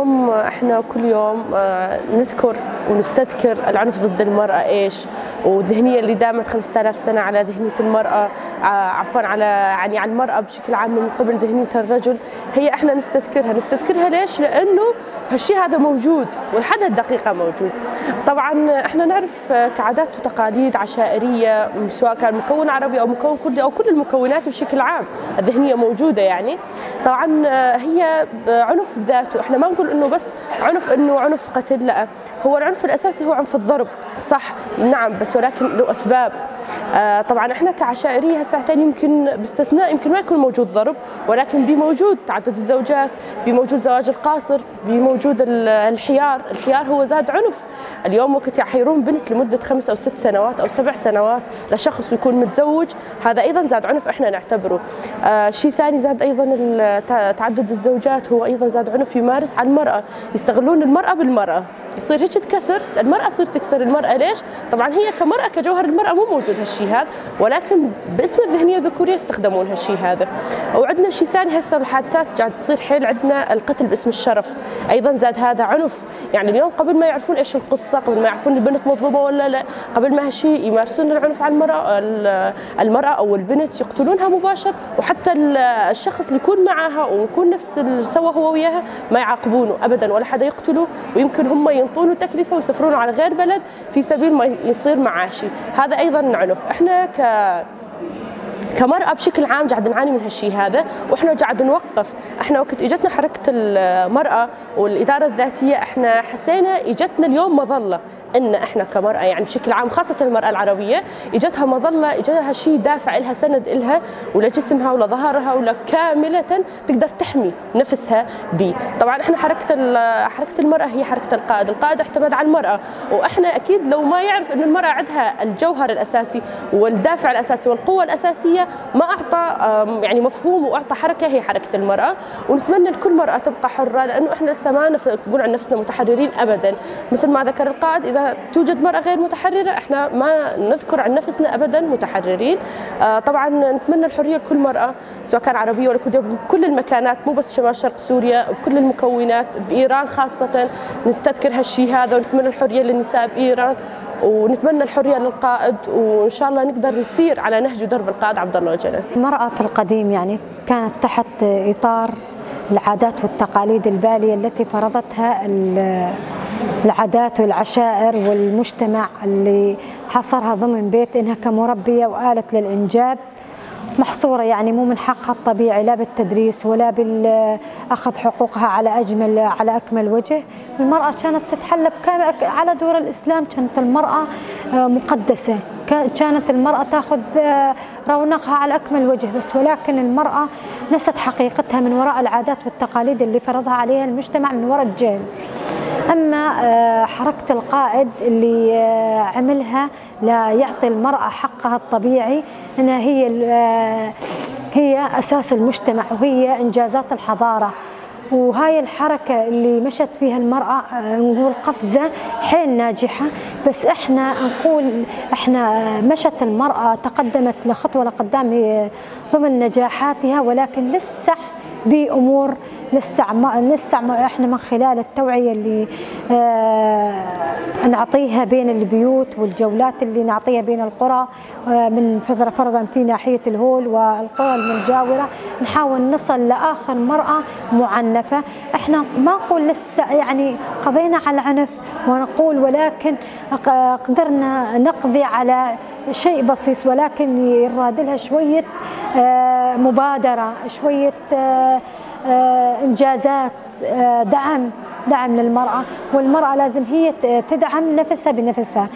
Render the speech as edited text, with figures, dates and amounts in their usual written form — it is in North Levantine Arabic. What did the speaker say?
احنا كل يوم نذكر ونستذكر العنف ضد المرأة ايش، والذهنية اللي دامت 5000 سنة على ذهنية المرأة، عفوا على يعني على المرأة بشكل عام من قبل ذهنية الرجل، هي احنا نستذكرها ليش؟ لأنه هالشيء هذا موجود ولحد الدقيقة موجود. طبعا احنا نعرف كعادات وتقاليد عشائرية، سواء كان مكون عربي أو مكون كردي أو كل المكونات بشكل عام الذهنية موجودة يعني. طبعا هي عنف بذاته، احنا ما نقول انه بس عنف انه عنف قتل، لا، هو العنف الاساسي هو عنف الضرب، صح، نعم، بس ولكن له اسباب. طبعا احنا كعشائريه هساعتين يمكن باستثناء يمكن ما يكون موجود ضرب، ولكن بموجود تعدد الزوجات، بموجود زواج القاصر، بموجود الحيار، الحيار هو زاد عنف. اليوم وقت يحيرون بنت لمدة 5 أو 6 سنوات او 7 سنوات لشخص ويكون متزوج، هذا ايضا زاد عنف احنا نعتبره. شيء ثاني زاد ايضا تعدد الزوجات، هو ايضا زاد عنف يمارس على المراة، يستغلون المراة بالمراة، يصير هيك تكسر المرأة، تصير تكسر المرأة. ليش؟ طبعا هي كمرأة كجوهر المرأة مو موجود هالشيء هذا، ولكن باسم الذهنية الذكورية يستخدمون هالشيء هذا. وعندنا شيء ثاني هسه الحادثات قاعد تصير حيل، عندنا القتل باسم الشرف، ايضا زاد هذا عنف. يعني اليوم قبل ما يعرفون ايش القصة، قبل ما يعرفون البنت مظلومة ولا لا، قبل ما هالشيء يمارسون العنف على المرأة، المرأة او البنت يقتلونها مباشر، وحتى الشخص اللي يكون معها ويكون نفس سوا هو وياها ما يعاقبونه ابدا ولا حدا يقتله، ويمكن هم ينطونه تكلفة ويسافرونه على غير بلد في سبيل ما يصير معاشي. هذا ايضا عنف. احنا كمرأة بشكل عام قاعد نعاني من هالشيء هذا، واحنا قاعد نوقف. احنا وقت اجتنا حركة المرأة والإدارة الذاتية احنا حسينا اجتنا اليوم مظلة، ان احنا كمرأة يعني بشكل عام خاصة المرأة العربية اجتها مظلة، اجتها شيء دافع لها، سند لها ولجسمها ولظهرها ولكاملة تقدر تحمي نفسها به. طبعا احنا حركة المرأة هي حركة القائد، القائد اعتمد على المرأة، واحنا اكيد لو ما يعرف ان المرأة عندها الجوهر الاساسي والدافع الاساسي والقوة الاساسية ما اعطى يعني مفهوم واعطى حركة هي حركة المرأة. ونتمنى لكل مرأة تبقى حرة، لانه احنا لسه ما نقول عن نفسنا متحررين ابدا. مثل ما ذكر القائد، اذا توجد مرأة غير متحررة احنا ما نذكر عن نفسنا ابدا متحررين. طبعا نتمنى الحرية لكل مرأة، سواء كان عربية ولا كردية، بكل المكانات، مو بس شمال شرق سوريا، بكل المكونات، بايران خاصة نستذكر هالشيء هذا، ونتمنى الحرية للنساء بايران، ونتمنى الحرية للقائد، وان شاء الله نقدر نسير على نهج ودرب القائد عبد الله أوجلان. المرأة في القديم يعني كانت تحت إطار العادات والتقاليد البالية التي فرضتها العادات والعشائر والمجتمع اللي حصرها ضمن بيت، إنها كمربية وآلة للإنجاب محصورة، يعني مو من حقها الطبيعي لا بالتدريس ولا بالأخذ حقوقها على أجمل على أكمل وجه. المرأة كانت تتحلى على دور الإسلام، كانت المرأة مقدسة، كانت المرأة تأخذ رونقها على أكمل وجه، بس ولكن المرأة نست حقيقتها من وراء العادات والتقاليد اللي فرضها عليها المجتمع من وراء الجهل. أما حركة القائد اللي عملها لا يعطي المرأة حقها الطبيعي، أنها هي أساس المجتمع وهي إنجازات الحضارة. وهاي الحركة اللي مشت فيها المرأة نقول قفزة حيل ناجحة، بس احنا نقول احنا مشت المرأة تقدمت لخطوة لقدام ضمن نجاحاتها، ولكن لسه بأمور لسه ما احنا من خلال التوعية اللي نعطيها بين البيوت والجولات اللي نعطيها بين القرى، من فرضا في ناحية الهول والقرى المجاورة، نحاول نصل لآخر مرأة معنفة. احنا ما نقول لسه يعني قضينا على العنف ونقول، ولكن قدرنا نقضي على شيء بسيط، ولكن يراد لها شوية مبادرة، شوية إنجازات، دعم للمرأة، والمرأة لازم هي تدعم نفسها بنفسها.